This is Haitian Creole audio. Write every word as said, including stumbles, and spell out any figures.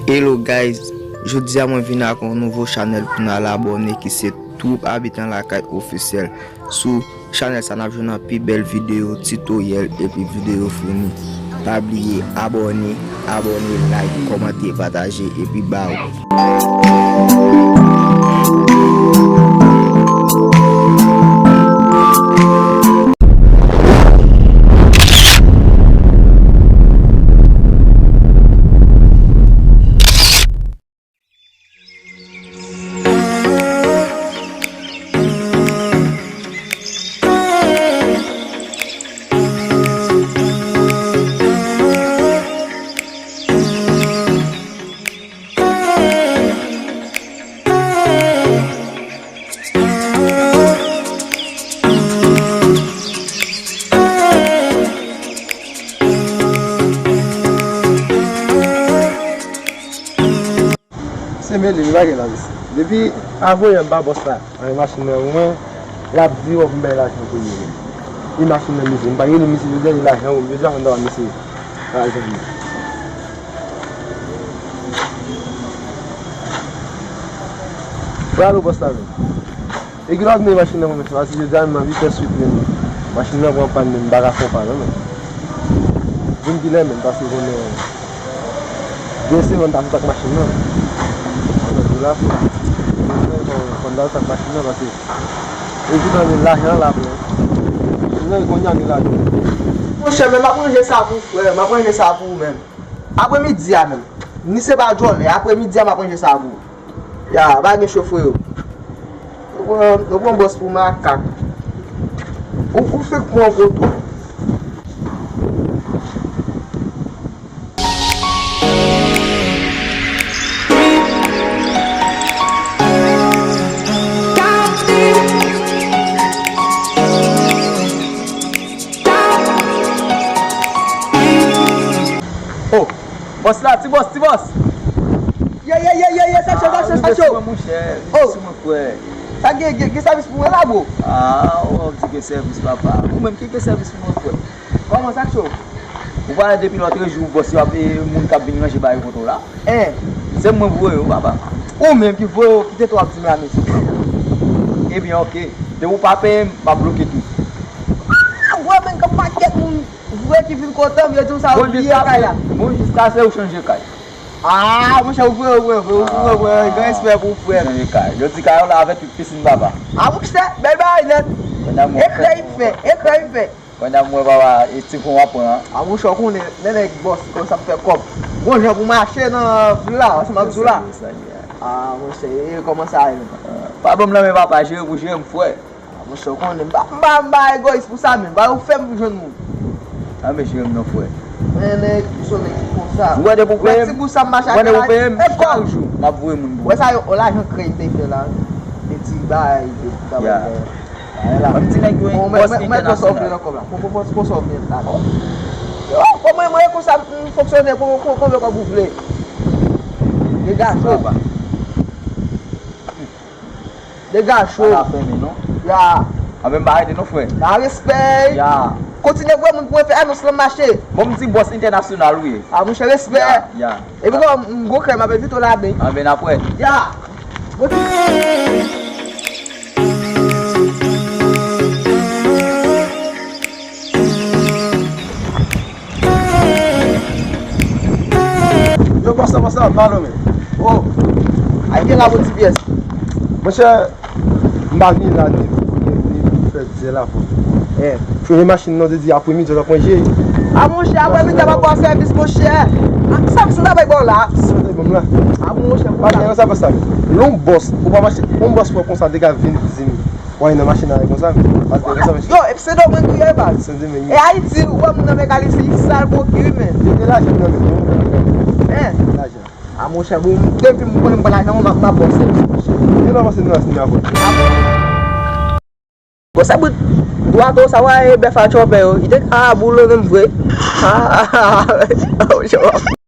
Hello guys, jodi a mwen vin ak yon nouvo chanèl pou n al abòne ki se Twoup Abitan Lakay Ofisyèl. Sou chanèl sa n ap jwenn anpil bèl videyo, titoryèl epi videyo founi. Pa bliye abòne, abòne, like, kòmante, pataje epi baw. Se mele, li pa gen la, mesye. Depi avoye m ba bòs la, ann machin nan mwen, l ap di w ap bay lajan pou li. Li machin nan, mesye. M pa rele misye, yo dènye lajan pou m, yo di a konn dwa misye. Lajan li. Bravo, bòs la, menm. E kilè w ap mennen machin nan pou mwen, paske jodi a menm nan uit è swit menm, machin nan pran pàn menm, m pa ka fè w pa non, menm. Vin kilè menm, paske konnen de segonn ta sot ak machin nan. Ann di la, fò, fò n ta sot ak machin nan, paske e ki tan menm lajan la, menm. Machin nan, kounye a, gen lajan. Monchè, men m ap ranje sa pou ou, frè, m ap ranje sa pou ou menm. Apremidi a menm. Ni se pa djòlè, apremidi a m ap ranje sa pou ou. Ya, pa gen cho, freo. Ou pran, ou pran bòs pou makak. Ou, ou fèk pran poto. Oh, bòs la, ti bòs, ti bòs. Ye, ye, ye, ye, ye, sa cho, sa cho, sa cho. Vin sou mwen, monchè, vin sou mwen, frè. Sa gen, gen, gen sèvis pou mwen la, bro? Ah, w ap di gen sèvis, papa. Ou menm ki gen sèvis pou mwen, frè? Kòman, sa cho? Ou pa wè depi lòtrejou, bòs yo ap, e, moun k ap vin ranje bagay kote w la? Hein? Se mwen voye yo, papa. Ou menm ki voye yo, kite tou ap di m la, mesye. Ebyen, oke. Depi w pa peye m, m ap bloke tou. Ah, wè, men, gen pakèt moun vre ki vin kote m, yo di m sa yo bliye kay la. Bon, jiskase ou chanje kay. Ah, monchè, ou vre, ou vre, ou vre, ou vre, ou vre, gran respè pou ou, frè. Chanje kay. Yo di kay ou la avèk tout pisin, papa. Ah, monchè, bèl bagay nèt. E krè y fè, e krè y fè. Pandan m wè papa, e ti fon w ap pran an. A monchè, w konnen, lè nèg bòs konsa ap fè kòb. Gon jan pou mache nan vil la, sa m ap di w la. A monchè, e kòman sa ye menm? Pa ban m lanmen papa, jere pou jere m, frè. A monchè, w konnen, m pa, m pa, m pa egoyis pou sa menm. Ba yo fè m pou jwenn moun. Anben jere m non, frè. Men nèg, ou se nèg ki konsa. Ou wè depi w peye m, ti bout sa m mache ak la, e kòb. Chak jou, m ap voye moun pou ou. Wè sa yo, o lajan krèy te fè la. E ti bay, te travay. Ban m ti nèg yo, bòs entènasyonal. Pran sa w vle nan kòb la. Pran, pran, pran, pran sa w vle la. Yo, mwen, mwen, konsa, m fonksyone, pran, pran, konbyen kòb ou vle. Degaje w. Degaje w. Pa fèmen, non. Ya. Anben m pa rete, non, frè. Nan respè. Ya. Kontinye voye moun pou mwen fè anons lan mache. Bon, m di bòs entènasyonal ou ye. A, monchè, respè. Ya, ya. Epi kòm m gwo kè, m ap envite w ladan. Anben n ap wè. Ya. Yo, bòs la, bòs la, pale w, men. Oh. Ay, gen la, bon ti pyès. Monchè, m pa vini la ni pou konnen, ni pou fè dizè la pou. Eh. Chanje machin nan, te di apremidi, w ap manje. A, monchè, apremidi, a pa ba w sèvis, monchè. A, sèvis m ta bay ba w la. Sèvis m ta bay la. A, monchè, pa gen sa, bòs la. Yon bòs, ou pa mache, yon bòs wè konsa, te ka vin di m. Wè nan machin nan konsa, men. Pas gen konsa, men. Yo, epi Sendomeng tou ye, baz. Sendomeng. E Ayiti, ou wè moun nan Mègalis, li sal pou ki, men. Li gen lajan nan men. Eh. Lajan. A, monchè, bon, depi m konnen m pran lajan, m ap, m ap ba w sèvis, monchè. Yo nan panse nou la, si nou ap. Bon, sa bout dwat ou sa wè, e bèf a chòpè yo. Li te ka boule menm vre. Ah, ah, ah, ah.